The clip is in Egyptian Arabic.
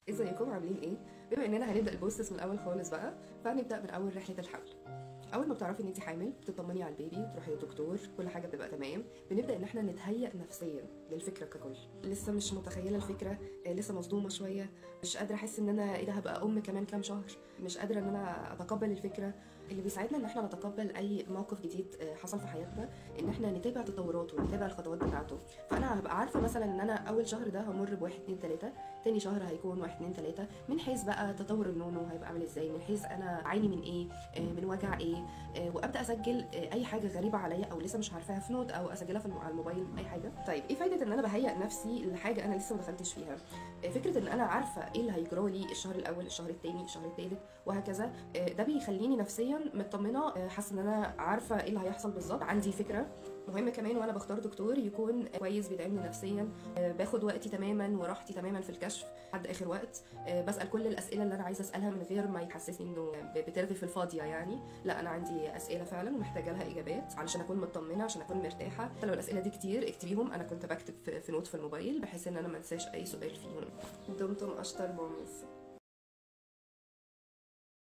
ازيكم عاملين ايه؟ بما اننا هنبدا ال process من الاول خالص بقى، فهنبدا من اول رحله الحمل. اول ما بتعرفي ان انت حامل بتطمني على ال baby وتروحي للدكتور، كل حاجة بتبقى تمام. بنبدا ان احنا نتهيأ نفسيا للفكرة ككل. لسه مش متخيله الفكرة، لسه مصدومة شوية، مش قادرة احس ان انا ايه ده هبقى ام كمان كام شهر، مش قادرة ان انا اتقبل الفكرة. اللي بيساعدنا ان احنا نتقبل اي موقف جديد حصل في حياتنا ان احنا نتابع تطوراته ونتابع الخطوات بتاعته. فانا هبقى عارفه مثلا ان انا اول شهر ده همر بواحد اتنين تلاتة، تاني شهر هيكون واحد اتنين تلاتة، من حيث بقى تطور النونو هيبقى عامل ازاي، من حيث انا عاني من ايه، من وجع ايه، وابدا اسجل اي حاجة غريبة عليا او لسه مش عارفاها في note او اسجلها في على الموبايل اي حاجة. طيب ايه فايده ان انا بهيئ نفسي لحاجة انا لسه ما دخلتش فيها؟ فكرة ان انا عارفه ايه اللي هيجرى لي الشهر الاول، الشهر الثاني، الشهر الثالث وهكذا، ده بيخليني نفسيا مطمنه، حاسه ان انا عارفه ايه اللي هيحصل بالظبط، عندي فكرة. مهم كمان وانا بختار دكتور يكون كويس، بيدعمني نفسيا، باخد وقتي تماما وراحتي تماما في الكشف لحد اخر وقت، بسال كل الاسئلة اللي انا عايزه اسالها من غير ما يحسسني انه بترغي في الفاضيه يعني. لا، انا عندي اسئلة فعلا ومحتاجة لها اجابات علشان اكون مطمنه، عشان اكون مرتاحة. لو الاسئلة دي كتير اكتبيهم، انا كنت بكتب في note في الموبايل بحيث ان انا ما انساش اي سؤال فيهم. دمتم اشطر mommies.